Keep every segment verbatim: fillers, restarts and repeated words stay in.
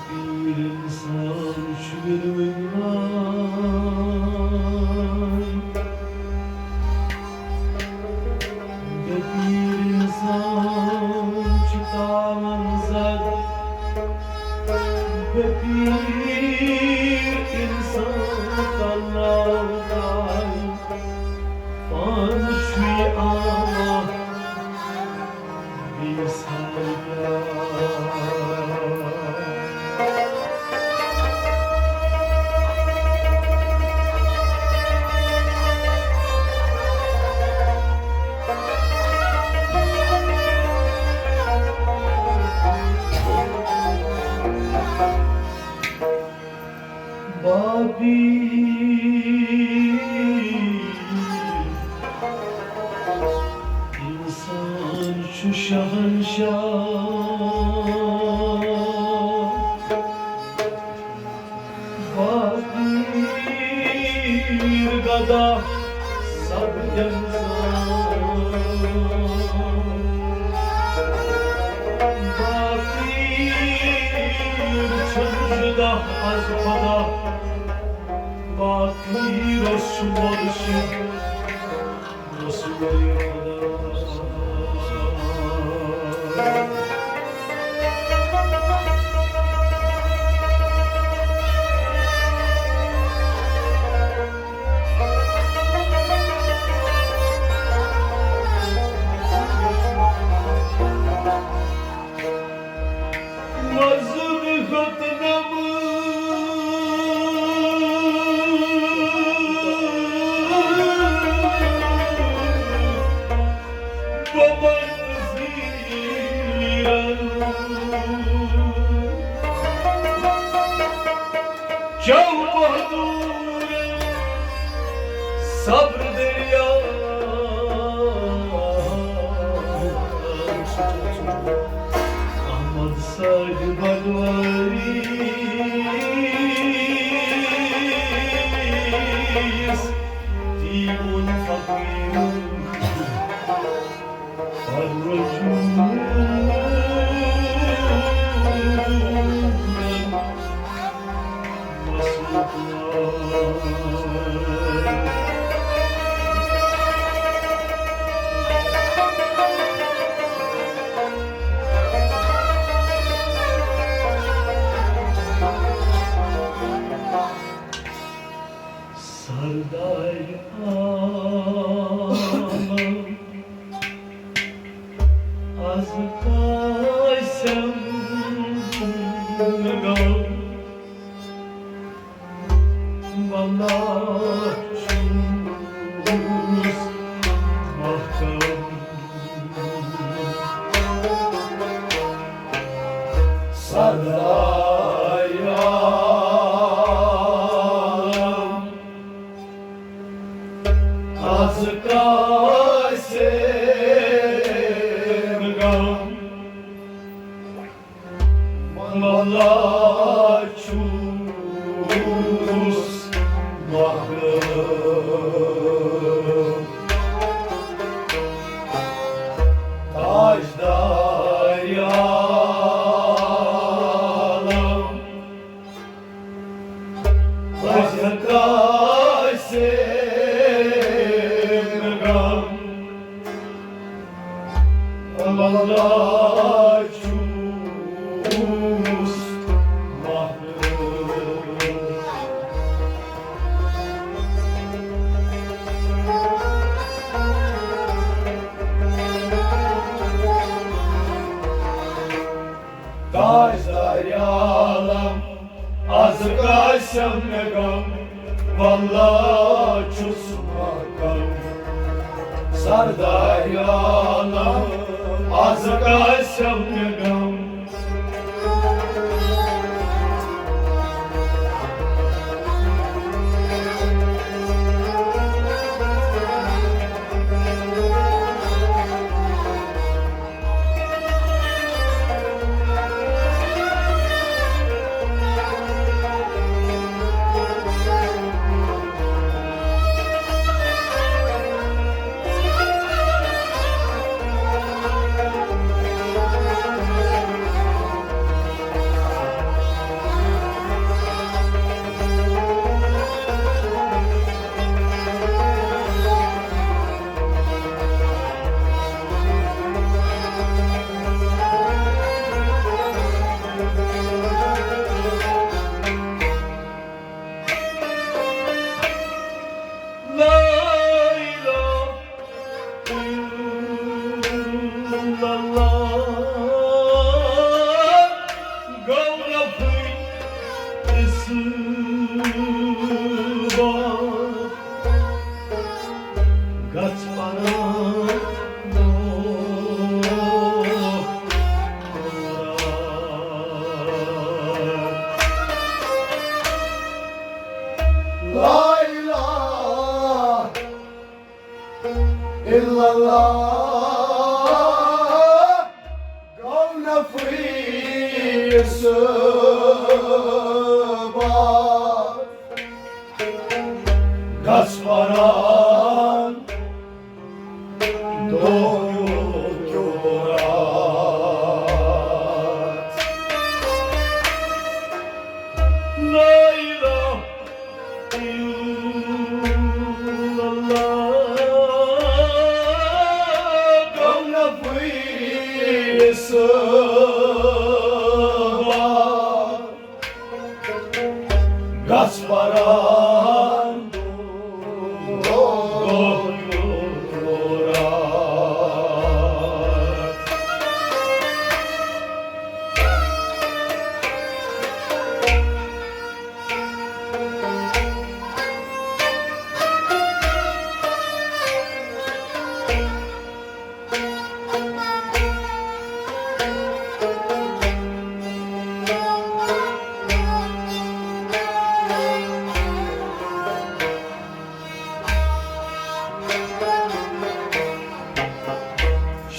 پیٖر اِنسان چھُ وِروٕنۍ وان۔ بے پیٖر اِنسان چھُ تاوَن زد۔ بے پیٖر اِنسان تَناو تاوِ۔ پانہٕ چھُ یہِ آمہ بیٚیِس ہر پیار۔ باقی اِنسان چھُ شہنشاہ۔ باقی گدا سب اِنسان۔ باقی چھُنہٕ جُدا از خدا۔ باقی رسول چھُ رسول خدا۔ مزن ختنم بمن زیرن۔ چو بہادر صبر دریا۔ احمد صاحب انوریس دیوان فقیرن۔ سردار عالم از قاسم غم، واللہ چھُس محکم۔ سردار عالم از قاسم غم، واللہ چھُس محکم۔ تاجدار عالم از قاسم غم، واللہ چھُس محروم۔ تاجدار عالم از قاسم مےٚ غم، واللہ چھُس محکم۔ سردار عالم از قاسم مےٚ غم۔ گژھ پناہ۔ لا الہ الا اللہ۔ گوٚو نفری صٲبا۔ گژھ پران دۄہ کیُتھ کیُتھ راتھ۔ لا الہ الا اللہ۔ گوٚو نفری صٲبا۔ گژھ پران دۄہ کیُتھ راتھ۔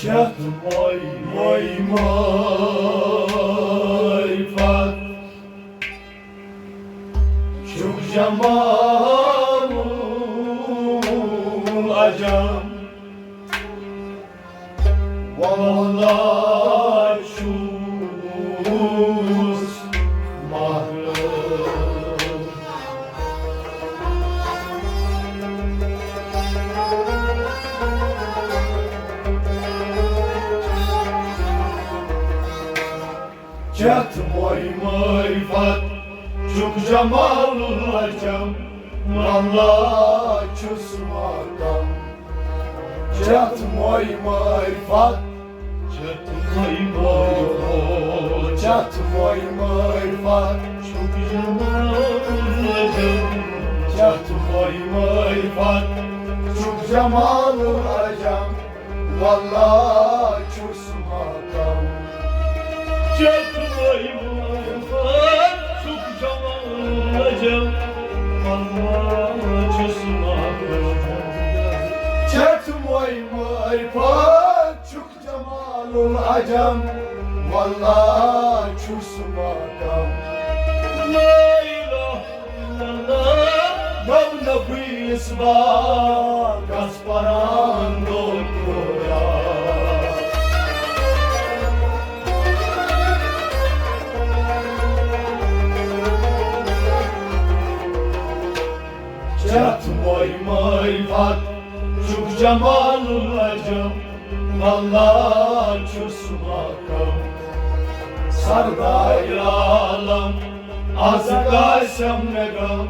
شتھ مۄے مۄے معرفت چھُکھ جمال عجم۔ واللہ چھُس محروم۔ چتھ مۄے معرفت چھُکھ جمال العجم، واللہ چھُس ماتم۔ چتھ مۄے معرفت، چتھ مۄے معرفت، چتھ مۄے معرفت چھُکھ جمال العجم۔ چتھ مۄے معرفت چھُکھ جمال العجم، واللہ چھُس ماتم۔ چتھ مۄے معرفت چھُکھ جمال عجم، واللہ چھُس ماتم۔ چتھ مۄے معرفت چھُکھ جمال العجم، واللہ چھُس ماتم۔ لا الہ الا اللہ، گوٚو نبی اصباح، گژھ پران دۄہ تھوڑا۔ چتھ مۄے معرفت چھُکھ جمال العجم، واللہ چھُس ماتم۔ سردار عالم از قاسم مےٚ غم،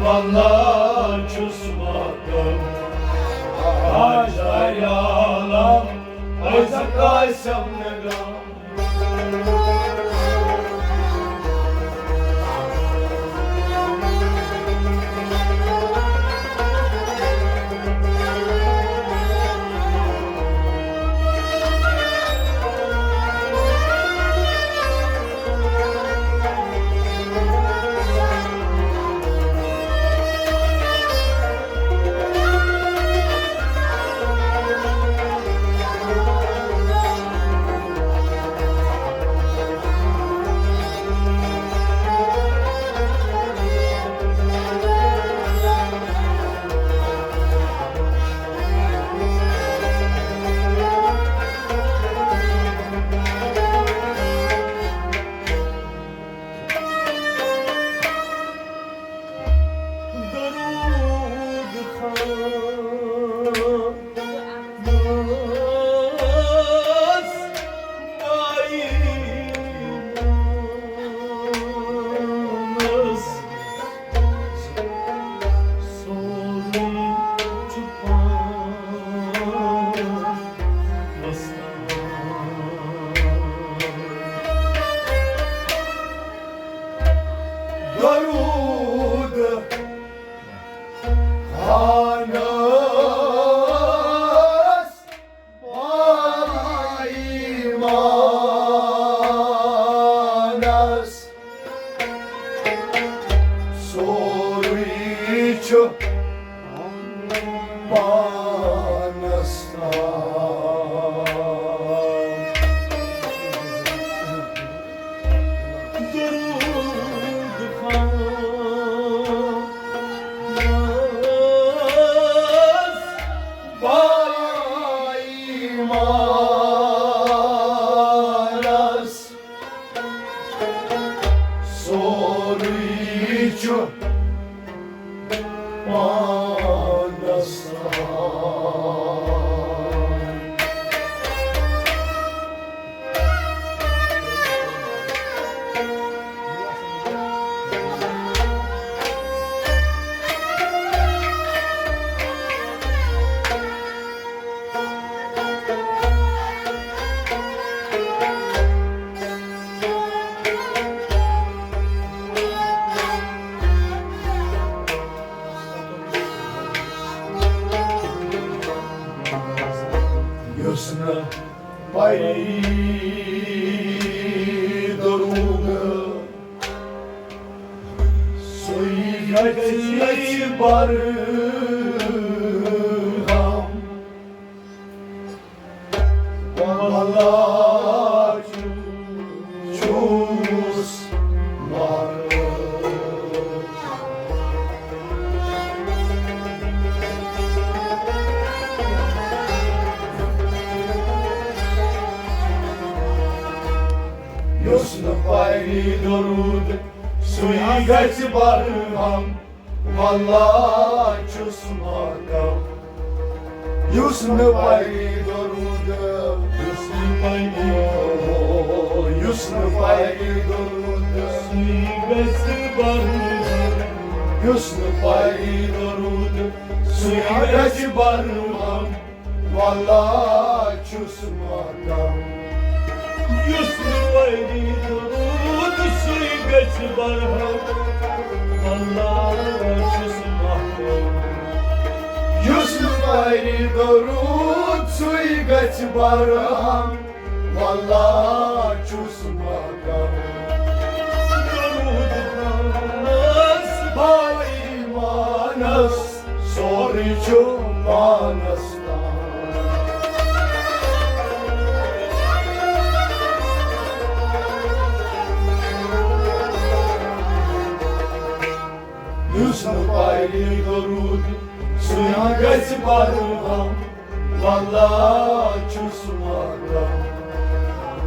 واللہ چھُس ماتم۔ تاجدار عالم از قاسم مےٚ غم۔ سورُے چھُ پانَس تام۔ درود خانس با ایمانس، سورُے چھُ پانَس تام۔ یُس نہٕ پری درود، سُے گژھِ برہم۔ واللہ چھُس محروم۔ یُس نہٕ پری درود، سُے گژھِ برہم۔ واللہ چھُس محکم۔ یُس نہٕ پری درود، یُس نہٕ پری، یُس نہٕ پری درود، سُے گژھِ برہم۔ یُس نہٕ پری درود، سُے گژھِ برہم۔ واللہ چھُس محکم۔ یُس نہٕ پری درود، سُے گژھِ برہم۔ واللہ چھُس محکم۔ یُس نہٕ پری درود، سُے گژھِ برہم۔ واللہ چھُس محکم۔ درود خانس با ایمانس، سورُے چھُ پانَس تام۔ یُس نہٕ پری درود، سُے گژھِ برہم۔ واللہ چھُس محکم۔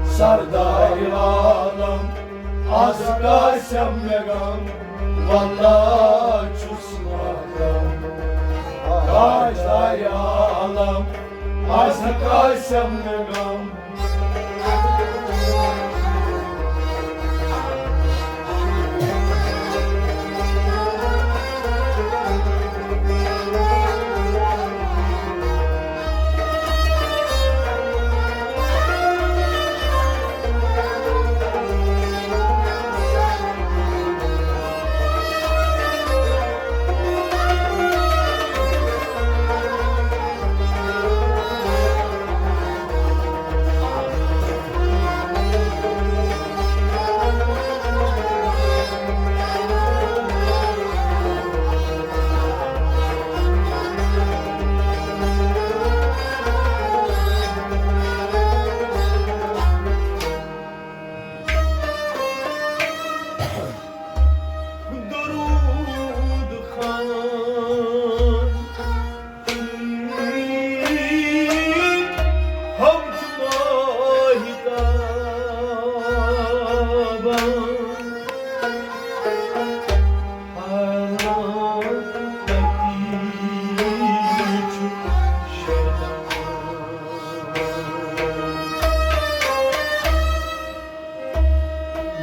سردار عالم از قاسم مےٚ غم۔ واللہ چھُس محکم۔ تاجدار عالم از قاسم مےٚ غم۔ درود خان، ہم چھُ ماہتابان۔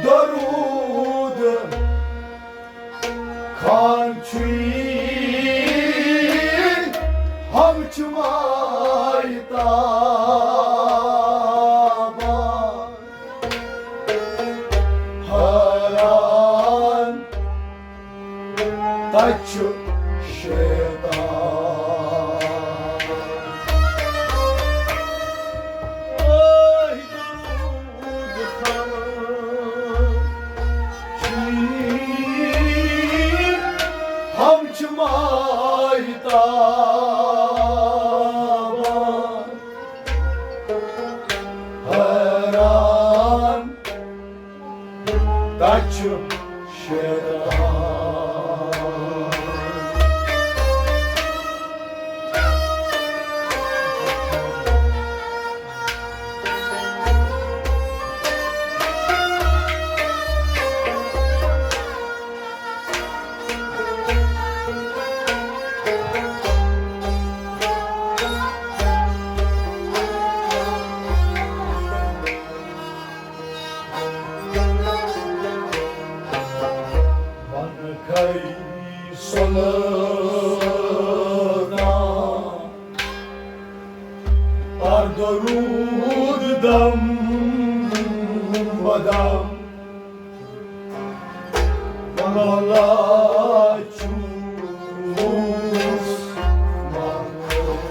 درود خان چھُے، ہم چھُ ماہتابان۔ حیران تَتہِ چھُ شیطان۔ آے درود خان، ہم چھِ ماہتابان حیران، تَتہِ چھُ شیطان۔ بنہٕ کھے سلطان، پر درود دم بدم۔ واللہ چھُس مخلوق۔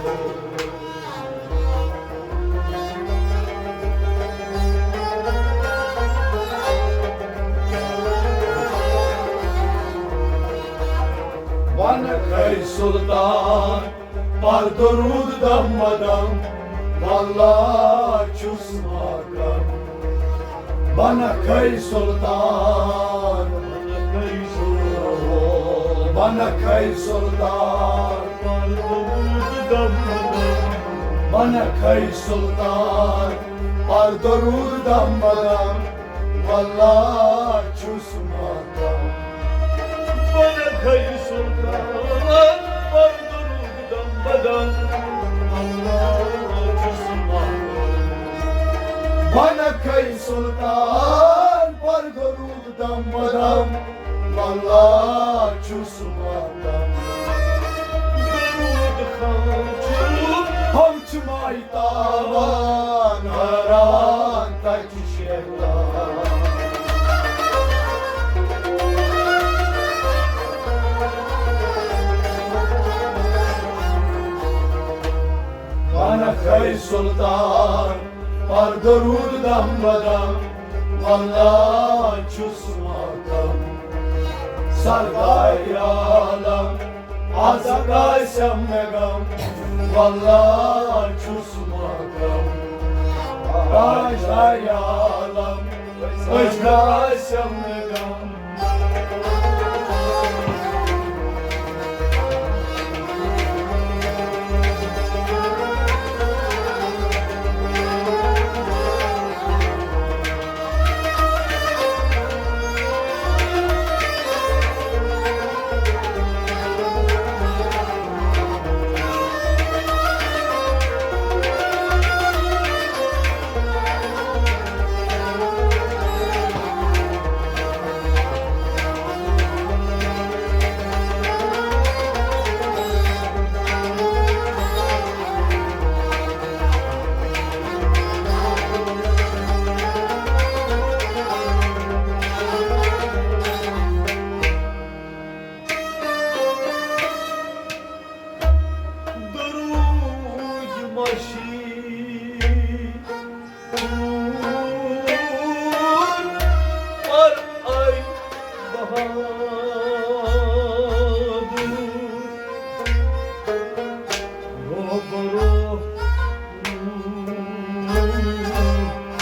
بنہٕ کھے سلطان، پر درود دم بدم، واللہ چھُس ماکم۔ بنہٕ کھے سلطان، بنہٕ کھے سلطان، بنہٕ کھے سلطان، پر درود دم بدم، واللہ چھُس ماکم۔ بنہٕ کھے سلطان، پر درود دم بدم، واللہ چھُس ماکم۔ بنہٕ کھے سلطان، پر درود دم بدم، واللہ چھُس ماکم۔ درود خان چھُ، ہم چھِ ماہتابان حیران، تَتہِ چھُ شیطان۔ بنہٕ کھے سلطان، پر درود دم بدم، واللہ چھُس ماکم۔ سردار عالم، از کاسم مےٚ غم، واللہ چھُس ماکم۔ تاجدار عالم، از کاسم مےٚ غم۔ درود مشی پر اے بہادر، روبرو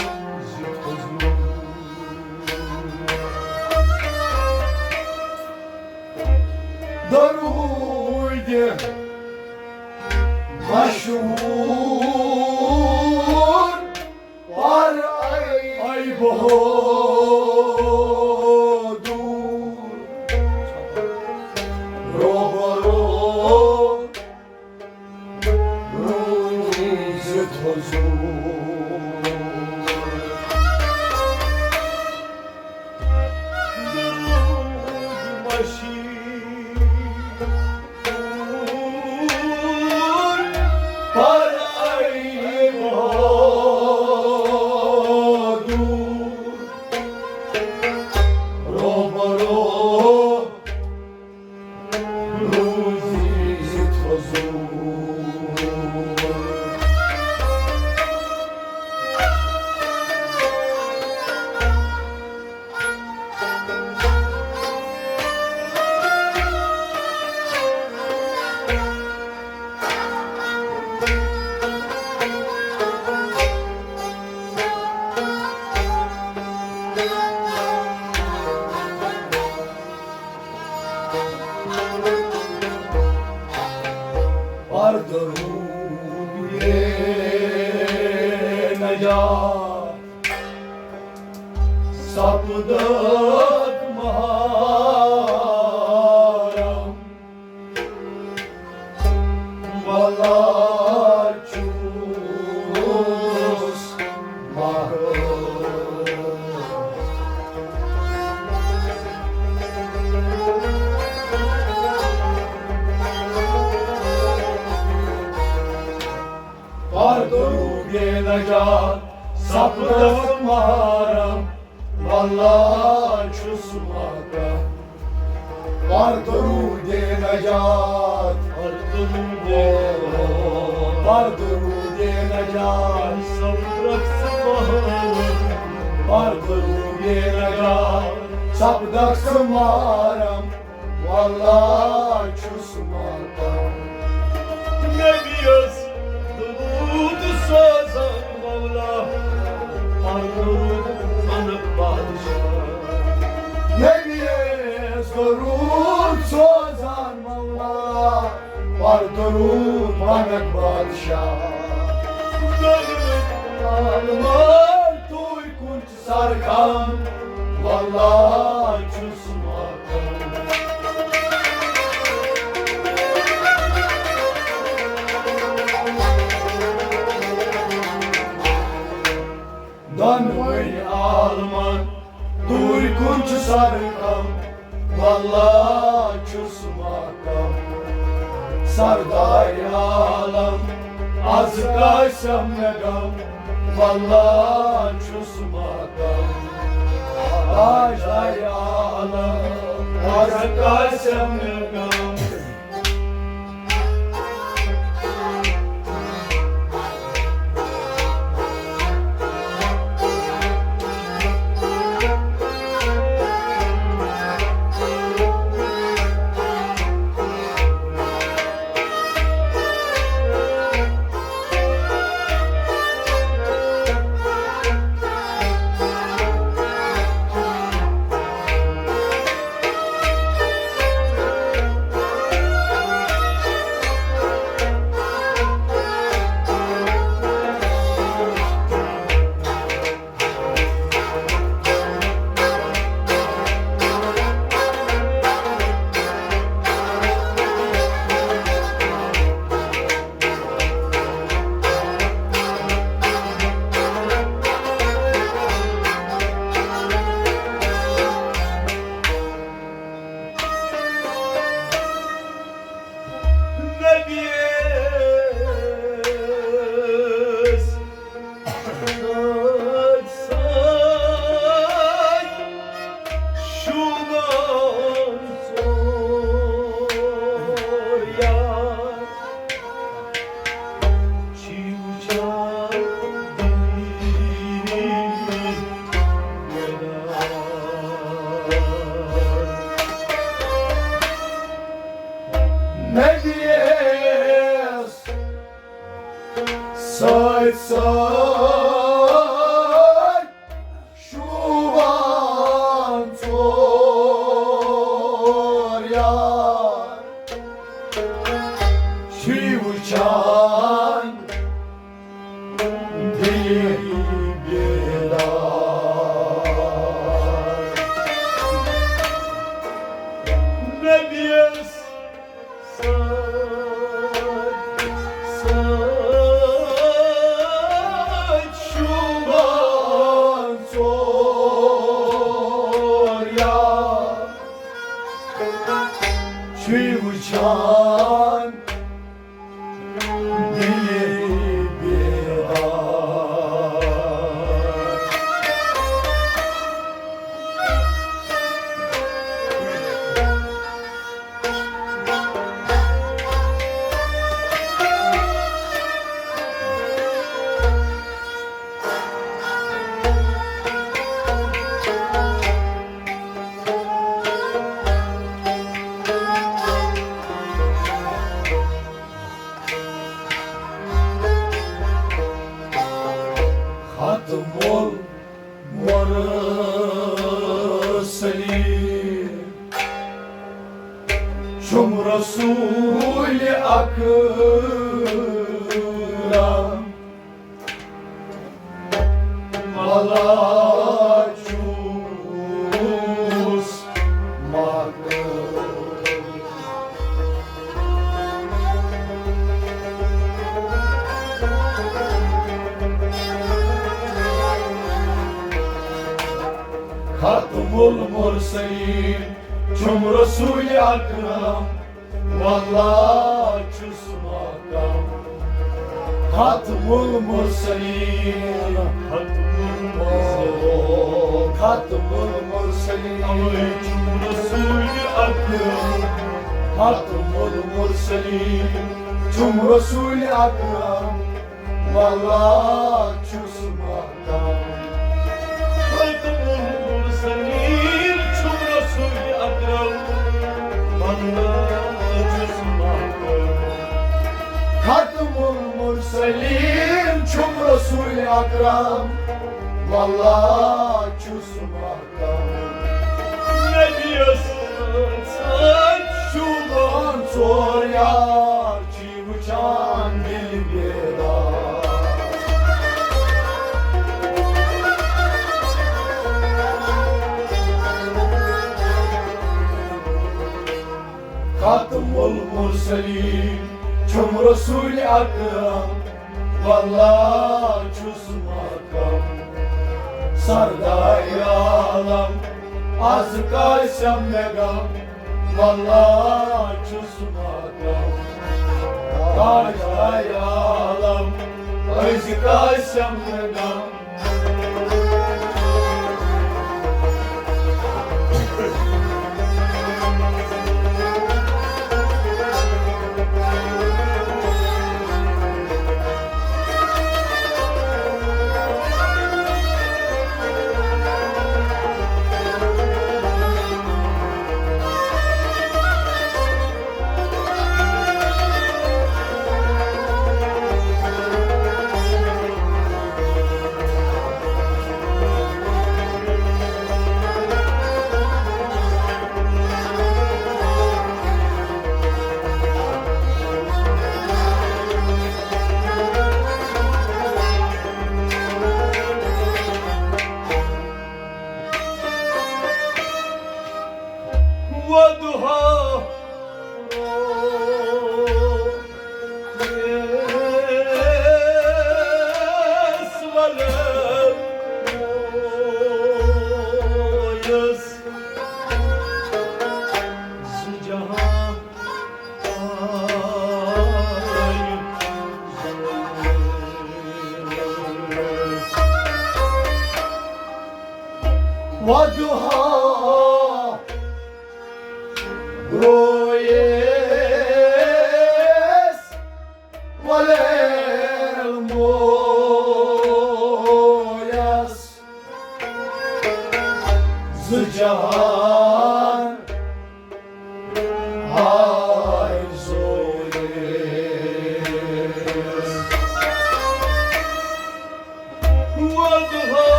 روز حضور۔ درود مشہور پر اے بہادر، روبرو روٗزِتھ حضوٗر۔ درود مشی پر اے بہادر، روبرو روٗزِتھ حضوٗر۔ محرم، واللہ چھُس محروم۔ پر درود نجات سپدس محرم، واللہ چھُس محرم۔ پر درود نجات، پر درود نجات، پر درود نجات سپدس محرم، پر درود نجات سپدس محرم، واللہ چھُس ماتم۔ نبیَس درود سوزان مولا، پر درود بنک بادشاہ۔ نبیَس درود سوزان مولا، پر درود بنک بادشاہ۔ دۄنوَے عالمن توٗرۍ کُن سرگم، واللہ چھُس ماتم۔ دۄنوَے عالمن توٗرۍ کُن چھُ سرگم، واللہ چھُس ماتم۔ سردار عالم از قاسم مےٚ غم، واللہ چھُس ماتم۔ تاجدار عالم از قاسم مےٚ غم۔ نبیَس سۭتۍ سۭتۍ شوٗبان ژور یار۔ چھِ وٕچھان دِلی نبیَس سۭتۍ سۭتۍ شوٗبان ژور یار۔ چھِ وٕچھان دِلی بیدار۔ نبیَس سۭتۍ سۭتۍ شوٗبان ژور یار۔ چھُے وٕچھان دِلی بیدار۔ ختم المرسلین چھُم رسول اکرم۔ بلا چھُس المرسلین چھُم رسول اکرم، واللہ چھُس محکم۔ ختم المرسلین، ختم المرسلین، ختم المرسلین، اوے چھُم رسول اکرم۔ ختم المرسلین چھُم رسول اکرم، واللہ چھُس محکم۔ ختم المرسلین چھُم رسول اکرم، واللہ چھُس محکم۔ ختم المرسلین چھُم رسول اکرم، واللہ چھُس محکم۔ نبیَس سۭتۍ چھُ شوٗبان ژور یار، چھِ وٕچھان دِل بیدار۔ ختم المرسلین چھُم رسول اکرم، واللہ چھُس محکم۔ سردار عالم از قاسم مےٚ غم، واللہ چھُس محکم۔ تاجدار عالم از قاسم مےٚ غم۔ والضحى، والضحى، رویس، ولیر مویس، زٕ جہان آرزویس۔ والضحى،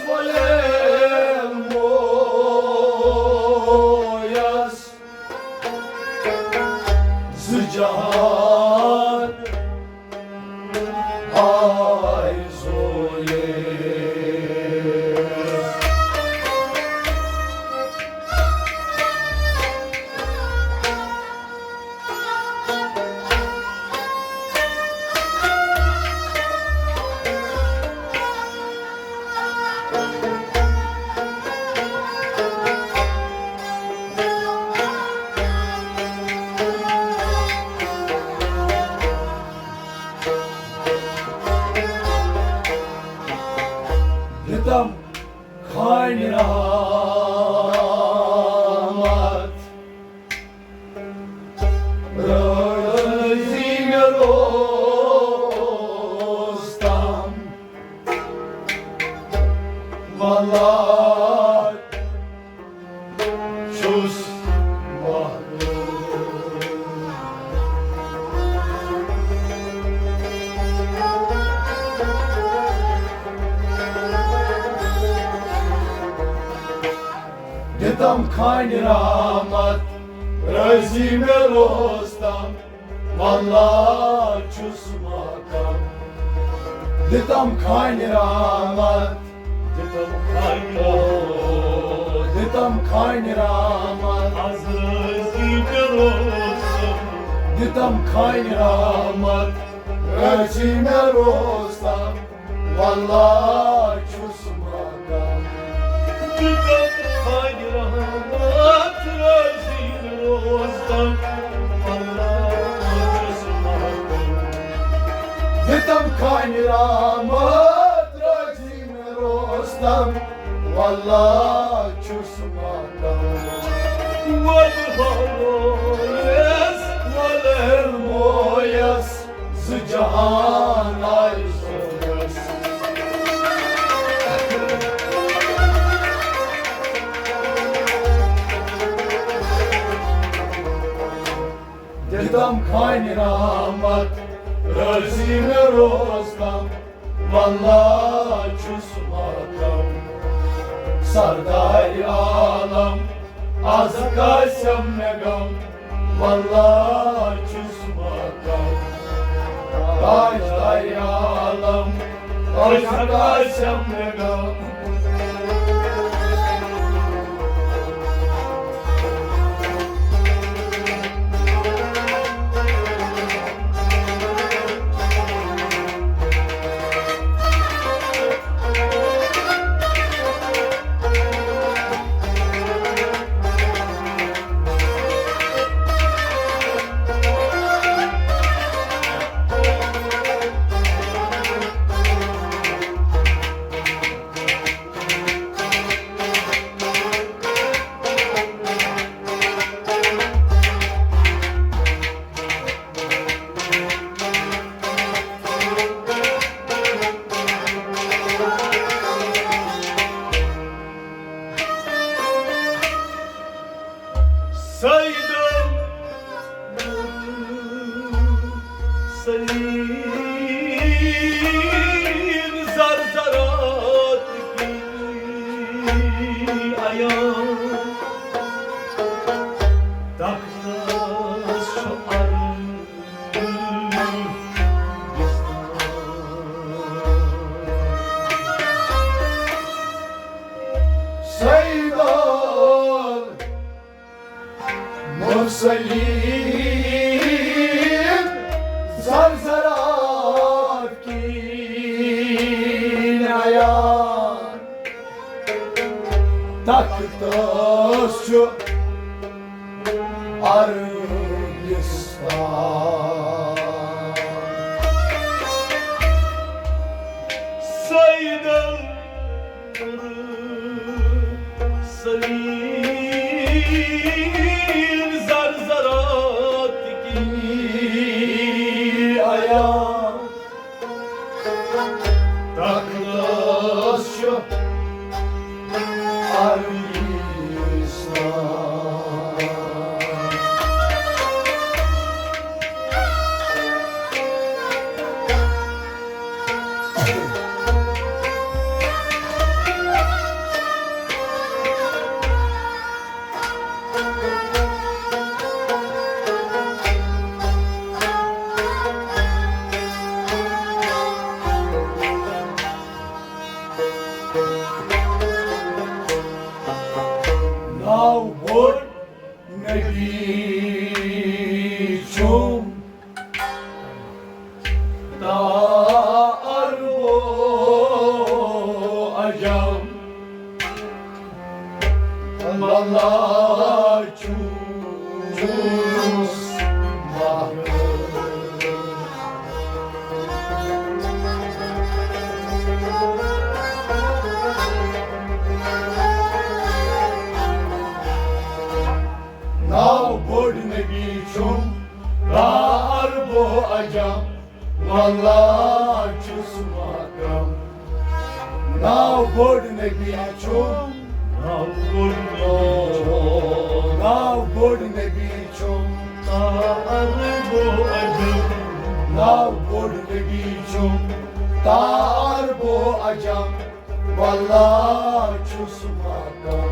ولیر مویس، زٕ جہان آرزویس۔ دِتم خانہِ رحمت رٲضی مےٚ روزتم، واللہ چھُس محروم۔ دِتم خانہِ رحمت رٲضی مےٚ روزتم، واللہ چھُس محکم۔ دِتم خانہِ رحمت، دِتم خانہِ رحمت، دِتم خانہِ رحمت، از رٲضی مےٚ روزتم۔ دِتم خانہِ رحمت، رازی مےٚ روز تام، واللہ چھُس ماتام۔ دِتم خانہِ رحمت رازی مےٚ روز تام، واللہ چھُس ماتام۔ دِتم خانہِ رحمت رازی مےٚ روز تام، واللہ چھُس ماتام۔ وَدُ ہاوویَس وَلہٕ مویَس، زٕ جہان آے سویَس۔ دِتم خانہِ رحمت رازی مےٚ روز تام، واللہ چھُس ماتام۔ سردار عالم آز قاسم مےٚ غم، واللہ چھُس ماتام۔ تاجدار عالم آز قاسم مےٚ غم۔ سیدم سلیم زرزرات کی عیان، تخت شعر سیدال مرسلین زرزرات کی عیان، تخت تس چھُ عربستان۔ سید المرسلین زرزرات کی عیان، تخت تس چھُ عربستان۔ ناو بوٚڑ نبی چھُم، تا عرب و عجم، واللہ چھُس محروم۔ ناو بوٚڑ نبی چھُم، تا عرب و عجم، واللہ چھُس محکم۔ ناو بوٚڑ نبی چھُم، ناو بوٚڑ نبی چھُم، ناو بوٚڑ نبی چھُم، تا عرب و عجم۔ ناو بوٚڑ نبی چھُم، تا عرب و عجم، واللہ چھُس محکم۔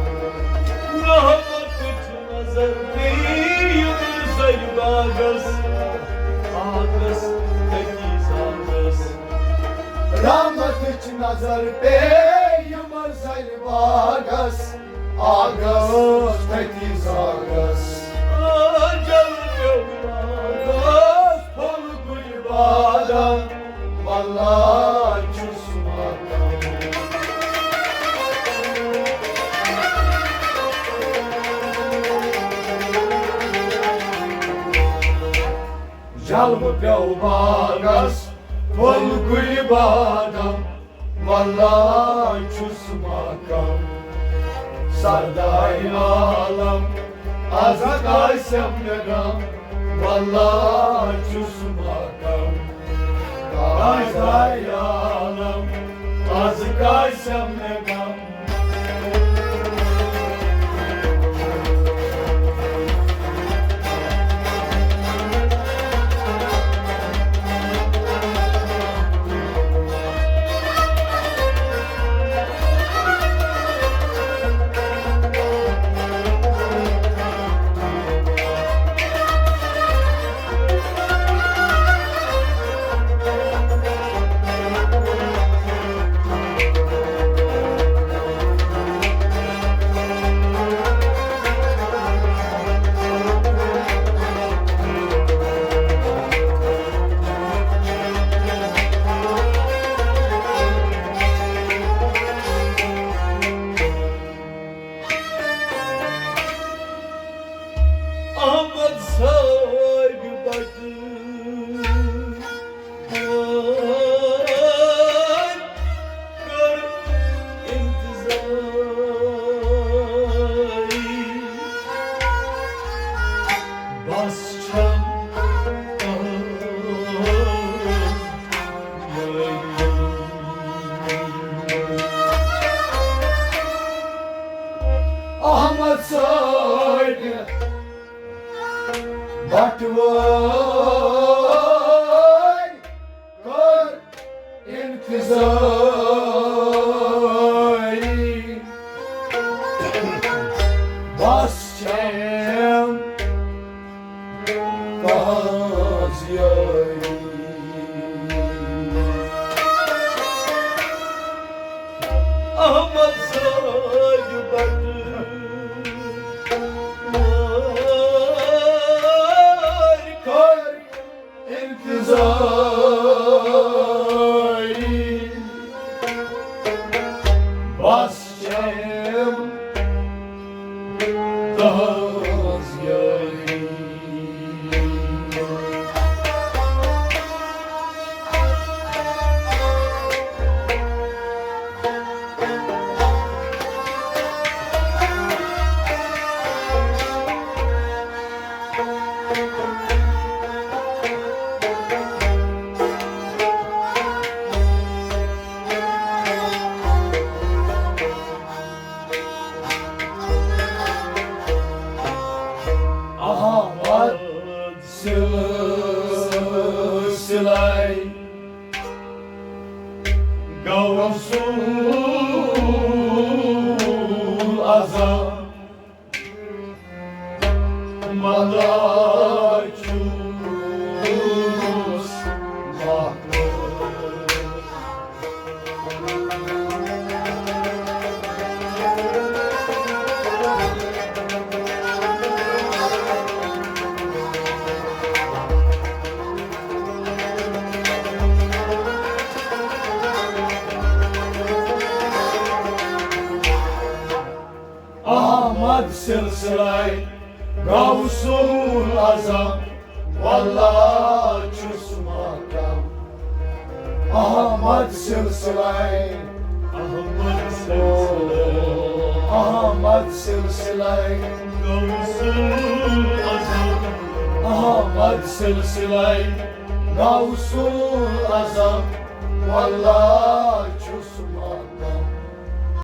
رحمتٕچ نظر پیٚیہِ یِمن زَرِ باغس، آگس تٔتی زاگس۔ رحمتٕچ نظر پیٚیہِ یِمن زَرِ باغس، آگس تٔتی زاگس۔ آجل پیوٚو آگس پھوٚل گُلہِ بادام۔ چھُس ماتم۔ جلوٕ پیوٚو باغس، پھوٚل گُلہِ بادم، واللہ چھُس ماتم۔ سردار عالم، از کاسٮ۪م مےٚ غم، واللہ چھُس ماتم۔ تاجدار عالم، از کاسٮ۪م مےٚ غم۔ احمد صٲبۍ بٹہٕ کٔر انتظاری۔ بس چھم تہنٛز احمد صٲبۍ بٹہٕ وٲرۍ کٔر انتظاری۔ بس چھم تہنٛز یٲری۔ احمد صٲبۍ بٹہٕ وٲرۍ کٔر انتظاری۔ بس چھم تہنٛز یٲری۔ احمد سلسلے غوث الاعظم، مدد چھُس محمد۔ احمد سلسلے غوث الاعظم، واللہ چھُس محکم۔ احمد سلسلے، احمد سلسلے، احمد سلسلے غوث الاعظم، احمد سلسلے غوث الاعظم، واللہ چھُس